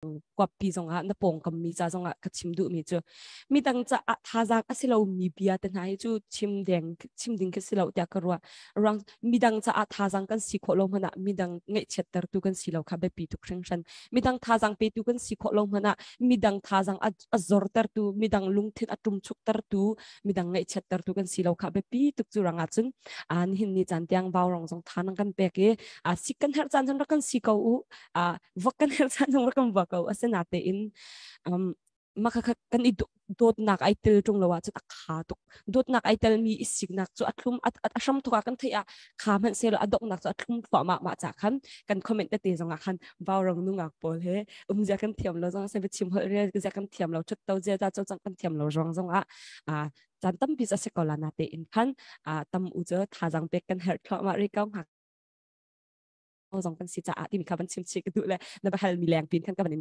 Kuappi zongah na pawngkam mi ca zongah ka chim duhmi cu midang caah thazaang a si lomi bia te hna hi cu chim deng chim ding khi si lo tiah ka ruah. Ruang midang caah thazaang kan si khawh lo hmanh ah midang ngaihchiattertu kan si lo kha biapi tuk hringhran. Midang thazaang petu kan si khawh lo hmanh ah midang thazaang a zortertu, midang lungthin a ṭumchuktertu, midang ngaihchiattertu kan si lo kha biapi tuk. Cu rangah cun nihin ni caan tiang vaurong zong tha nang kan pek i sik kan herh caan zong rak kan si ko u, vok kan herh caan zong rak kan vua ko. Asinatein maka kan i dawtnak ai tel ṭung lo ahcun a kha tuk. Dawtnak ai telmi i siknak cu a thlum a hram thuk ah kan theih ah kha hmanh selaw a donghnak cu a thlum thluahmah. Mah ca khan kan comment tete zong ah khan vaurong nungak pawl he umzia kan thiam lo zong se chim holh rel zia kan thiam lo, thut to zia za cho cang kan thiam lo zong zong ah caan tampi a si ko la. Na te in khan tam u cu thazang pek kan herh thluahmah ri ko ngak zong kan si caah timi kha van chim chih ka duh le na va hal mi leng pin khan ka van in.